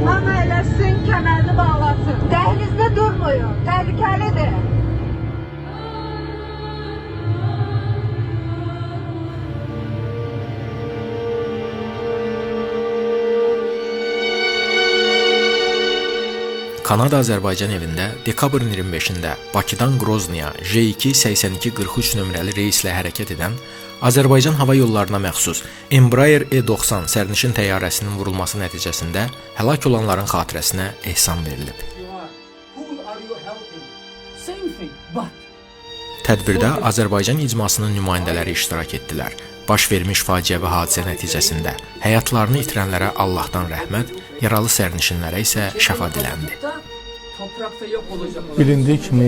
Hamı əyləşsin, kəmərini bağlasın. Dəhlizdə durmayın, təhlükəlidir. Kanada Azərbaycan evində dekabrın 25-də Bakıdan Qrozniya J2 8243 nömrəli reyslə hərəkət edən Azərbaycan Hava Yollarına məxsus Embraer E90 sərnişin təyyarəsinin vurulması nəticəsində həlak olanların xatirəsinə ehsan verilib. Tədbirdə Azərbaycan icmasının nümayəndələri iştirak etdilər. Baş vermiş faciəvi hadisə nəticəsində həyatlarını itirənlərə Allahdan rəhmət, yaralı sərnişinlərə isə şəfa diləndi. Bilindiyi kimi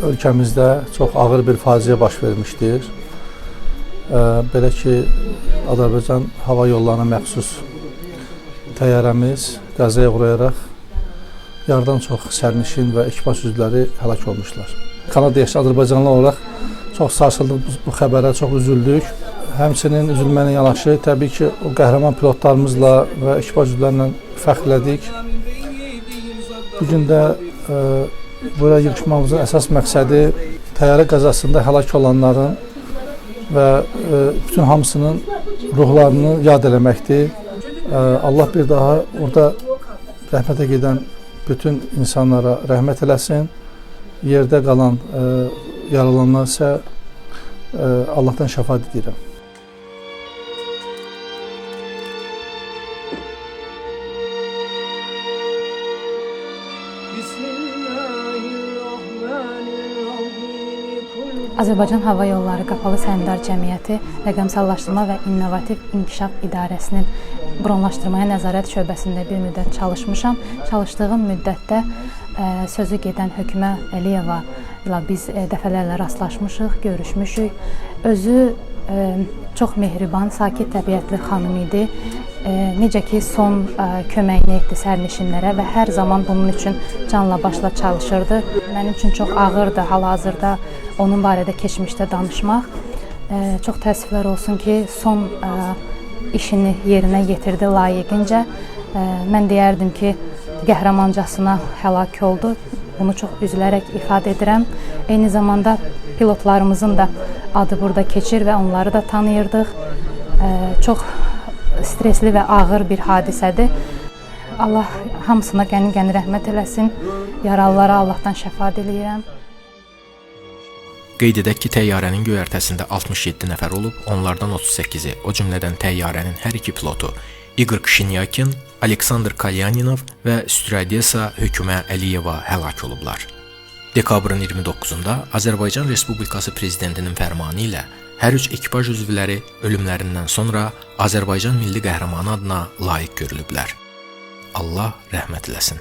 ölkəmizdə çox ağır bir faciə baş vermişdir. Belə ki, Azərbaycan Hava Yollarına məxsus təyyarəmiz qəzaya uğrayaraq yarıdan çox sərnişin və ekipaj üzvləri həlak olmuşlar. Kanada yaşlı Azərbaycanlı olaraq çox sarsıldıq bu xəbərə, çox üzüldük. Həmçinin üzülməklə yanaşı, təbii ki, o qəhrəman pilotlarımızla və ekipaj üzvlərlə fəxr elədik. Bu gün də buraya yığışmamızın əsas məqsədi təyyarə qəzasında həlak olanların və bütün hamısının ruhlarını yad eləməkdir. Allah bir daha orada rəhmətə gedən bütün insanlara rəhmət eləsin. Yerdə qalan yaralanlar isə Allahdan şəfa diləyirəm. Azərbaycan Hava Yolları Qapalı Səhmdar Cəmiyyəti Rəqəmsallaşdırma və İnnovativ İnkişaf İdarəsinin bronlaşdırmaya nəzarət şöbəsində bir müddət çalışmışam. Çalışdığım müddətdə sözü gedən Hökümə Əliyeva ilə biz dəfələrlə rastlaşmışıq, görüşmüşük. Özü çox mehriban, sakit təbiətli xanım idi. Necə ki, son köməyini etdi sərnişinlərə və hər zaman bunun üçün canla başla çalışırdı. Mənim üçün çox ağırdı hal-hazırda onun barədə keçmişdə danışmaq. Çox təəssüflər olsun ki, son işini yerinə yetirdi layiqincə. Mən deyərdim ki, qəhrəmancasına həlak oldu. Bunu çox üzülərək ifadə edirəm. Eyni zamanda pilotlarımızın da adı burada keçir və onları da tanıyırdıq. Çox stresli və ağır bir hadisədir. Allah hamısına qəni-qəni rəhmət eləsin. Yaralılara Allahdan şəfa diləyirəm. Qeyd edək ki, təyyarənin göyərtəsində 67 nəfər olub, onlardan 38-i, o cümlədən təyyarənin hər iki pilotu İqor Kşinyakin, Aleksandr Kalyaninov və stüardessa Hökümə Əliyeva həlak olublar. Dekabrın 29-da Azərbaycan Respublikası Prezidentinin fərmanı ilə hər üç ekipaj üzvləri ölümlərindən sonra Azərbaycan Milli Qəhrəmanı adına layiq görülüblər. Allah rəhmət eləsin.